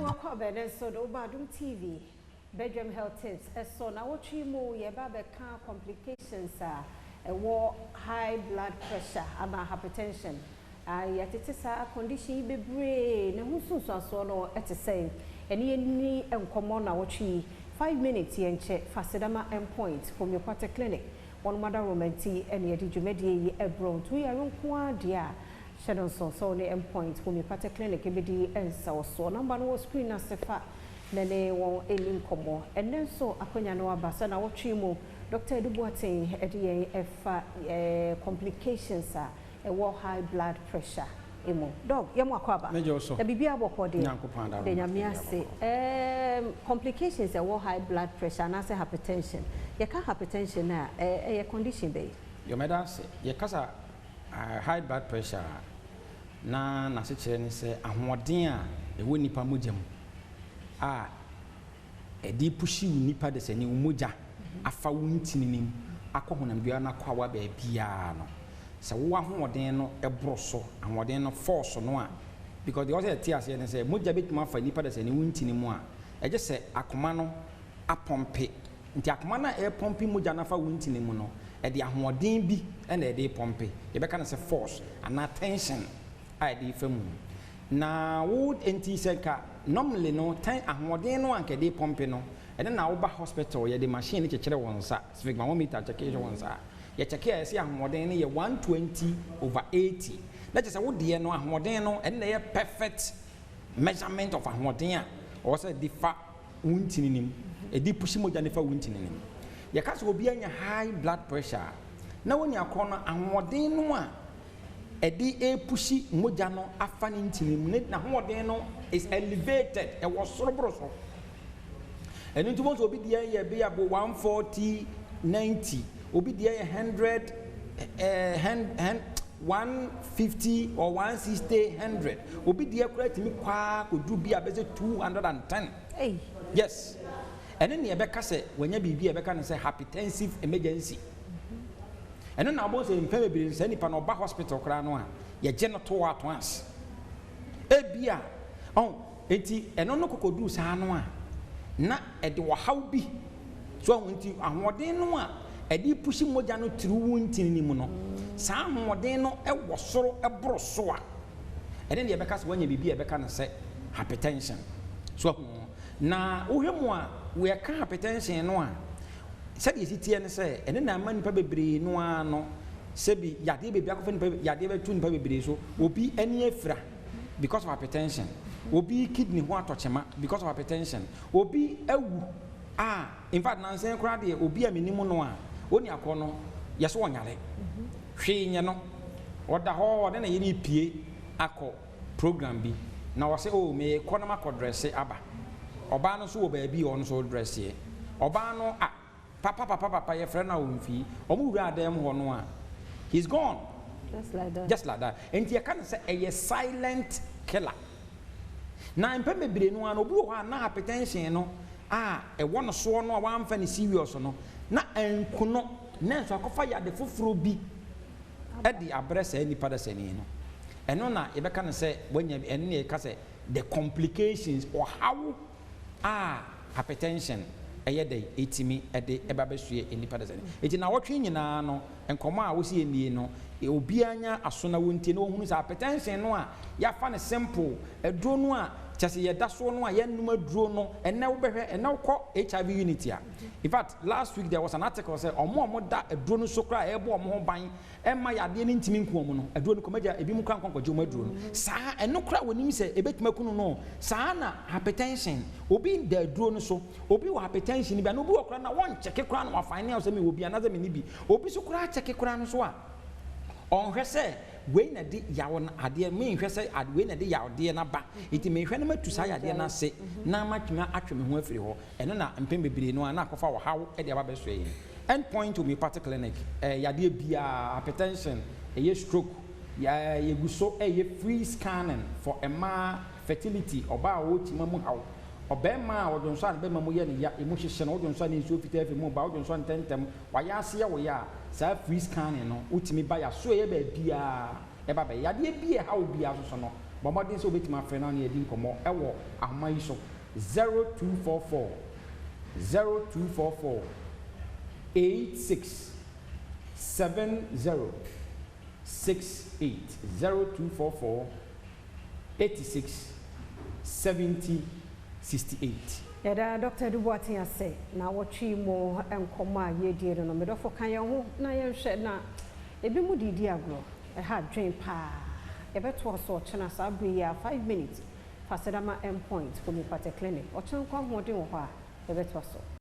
Yɛmu akɔ abɛn nso de woba Adom TV Bedroom Health Tips ɛso na wɔtwe mu yɛba bɛka complications a ɛwɔ high blood pressure ama hypertension. Yɛtete saa condition yi bebree na ho nsunsuansoɔ no ɛte sɛn? Ɛne yɛni nkɔmmɔ na wɔtwe yi 5 minutes yɛnkyɛ Fasedama Endpoint Homeopathic Clinic. Wɔn madaromanti ɛne yɛde dwumadie yi ɛbrɔ nto yɛre nko ara deɛ a hyɛ no nso sɛ wɔne Endpoint Homeopathic Clinic bɛdi nsawɔsoɔ. Number no wɔ screen ase, fa na ne wɔn ani nkɔmmɔ. Ɛnnɛ nso akonnwa no aba sɛ na wɔtwe mu Dr. Edu Boateng ɛde yɛn ɛfa complications a ɛwɔ high blood pressure emu. Doc, yɛmu akɔ aba. Mɛgye wo so. Na biribi abɔkɔ deɛ? Nyankopɔn adaro. De Nyame ase. Complications ɛwɔ high blood pressure anaasɛ hypertension. Yɛka hypertension a, ɛyɛ condition bɛyi? Yɔmɛda ase. Yɛkasa high blood pressure a, na n'asekyerɛ ne sɛ ahoɔden a ɛwɔ nipa mogya mu a ɛde push wo nipa de sɛ ne wo mogya afa wo ntini nim akɔ honamdua no akɔ awa baabiara no, sɛ wo ahoɔden no ɛboro so, ahoɔden no force no a, because deɛ ɔsɛ ɛte aseɛ ne sɛ mogya bɛtumi afa nipa de sɛ ne wo ntini mu a, ɛgye sɛ akoma no apump. Nti akoma no a ɛrepump mogya no afa wo ntini mu no, ɛde ahoɔden bi ɛna ɛde pump. Yɛbɛka no sɛ force anaa tension a ɛde fa mu. Na wo nti sɛ nka normally no ten ahoɔden no a nka ɛde pump no, ɛne na woba hospital, yɛde machine no kyekyere wɔn nsa, sphygmomanometer kyɛkɛ wɔn nsa, yɛkyɛkɛ a, yɛsɛ ahoɔden no yɛ 120/80, na kyerɛ sɛ wo deɛ no ahoɔden no, ɛne na ɛyɛ perfect measurement of ahoɔden a ɔwɔ sɛ de fa wo ntini nim, ɛde push mogya ne fa wo ntini nim. Yɛka sɛ obi anya high blood pressure a, na wonya korɔ no ahoɔden no a ɛde epush mogya no afa ne ntini mu ne n'ahoɔden no is elevated, ɛwɔ soroboro so. Ɛno nti wɔn sɛ obi deɛ yɛ bi abo 140/90, obi deɛ yɛ 100 ɛɛ hen hen 150 or 160/100, obi deɛ koraa tumi kwaa kodu bi a bɛsɛ 210. Hey. Yes, ɛne nea ɛbɛka sɛ wɔanya biribi a ɛbɛka no sɛ hypertensive emergency. Ɛno na abɔ sɛ mpɛn bebree sɛ nipa na ɔba hospital koraa no a, yɛgye no to at once. Ebia ɔn eti ɛno no kɔkɔduru saa no a, na ɛde ɔhaw bi so ɔho. Nti ahoɔden no a ɛde push mogya no tiri wo ntini no mu no, saa ahoɔden no ɛwɔ soro, ɛboro so a, ɛne deɛ ɛbɛka sɛ wɔanya biribi a ɛbɛka no sɛ hypertension so ɔho. Na wohwɛ mu a, wɔyɛka hypertension no a, sɛdeɛ esi teɛ no sɛ ɛne na ama nipa bebree no ara no, sɛbi yadeɛ bebree akɔfa nipa, yadeɛ bɛto nipa bebree so. Obi ani afira because of hypertension, obi kidney ho atɔkyema because of hypertension, obi awu a, in fact nansan koraa deɛ, obi a menim no a oni akɔ no, yɛsɛ ɔnyare hwee nyɛ no, ɔda hɔ, ɔne ne yere pie akɔ program bi na ɔsɛ o meekɔ na makɔ dress aba. Ɔbaa no nso wɔ baabi a ɔno nso dresseɛ. Ɔbaa no a papa papa papa yɛfrɛ no a ɔmfii ɔmo wura adan mu hɔ no a, he's gone. Just like that. Just like that. Nti yɛka no sɛ ɛyɛ silent killer. Na mpɛn bebree no ara no, obi wɔ hɔ a na hypertension no a ɛwɔ no soɔ no a wamfa ne serious no na ɛnku no, na nso akɔfa yade foforɔ bi ɛde abrɛ saa nipa dasani no. Ɛno na yɛbɛka no sɛ wanya bi. Ɛno na yɛka sɛ the complications, ɔhaw a hypertension ɛyɛ dɛ ɛtumi ɛde ɛba bɛsoɛ nipa dasani. Eti na wɔtwe nyinaa no, nkɔmɔ a wosi nie no, obiara nya aso na wɔntie na wɔhunu sɛ hypertension no a yɛafa no simple aduro no a kyɛ sɛ yɛda soɔ no a yɛnum aduro no. Ɛnɛ wobɛhwɛ, ɛnɛ wokɔ HIV unit a, in fact last week there was an article sɛ ɔmo a ɔmo da aduro no so koraa ɛbɔ ɔmo ho ban ɛma yadeɛ no ntumi nku ɔmo no, aduro no kɔmɛgya ebi mu koraa nkɔnkɔgye ɔmo aduro no saa. Ɛno koraa wɔnim sɛ ebɛtumi aku no no saa. Na hypertension, obi da aduro no so, obi wɔ hypertension bi a, na obi wɔ koraa na wɔnkyɛke koraa na wafa ne sɛ mewɔ bi anaasɛ menni bi. Obi so koraa kyɛke koraa no so a, ɔnhwɛ sɛ wei na de yaw no adeɛ, menhwɛ sɛ ade wei na de yawdeɛ no aba, nti mehwɛ no matu saa yadeɛ no ase na matumi atwe me ho afiri hɔ. Ɛno na mpɛn bebree no a na akɔfa ɔhaw de aba bɛsoɛ yɛn. End Point Homeopathic Clinic, yadeɛ biara, hypertension, ɛyɛ stroke, yɛgu so ɛyɛ free scanning for mmaa, fertility, ɔbaa a ɔwɔ mu haw, ɔbɛrima a ɔdwonsɔ a ne bɛrima mu yɛ ne ya, emu hyehyɛ no, ɔdwonsɔ a ne nsuo fitaa fi mu ba, ɔdwonsɔ ntɛntɛm, wayɛ aseɛ wɔ yɛ a, saa free scanning no wotumi ba yɛaso ɛyɛ baabiara ɛba bɛyɛ. Yadeɛ bi a ɛha wo biara soso no, Bɔ mmɔden sɛ wobɛtumi afrɛ na ne yɛdi nkɔmmɔ ɛwɔ ahoma yi so: 0244 0244 86 70 68, 0244 86 70 68. Yɛda Dr. Edu Boateng ase na wɔtwe mu nkɔmmɔ a yɛdie no. Medɔfo, ka yɛn ho na yɛnhwɛ na ebi mu didi agorɔ ɛha adwen paa. Yɛbɛtoa so ɔkyena saa bere yi a 5 minutes. Fasedama Endpoint Homeopathic Clinic. Ɔkyena nkɔ ahoɔden wɔ hɔ a, yɛbɛtoa so.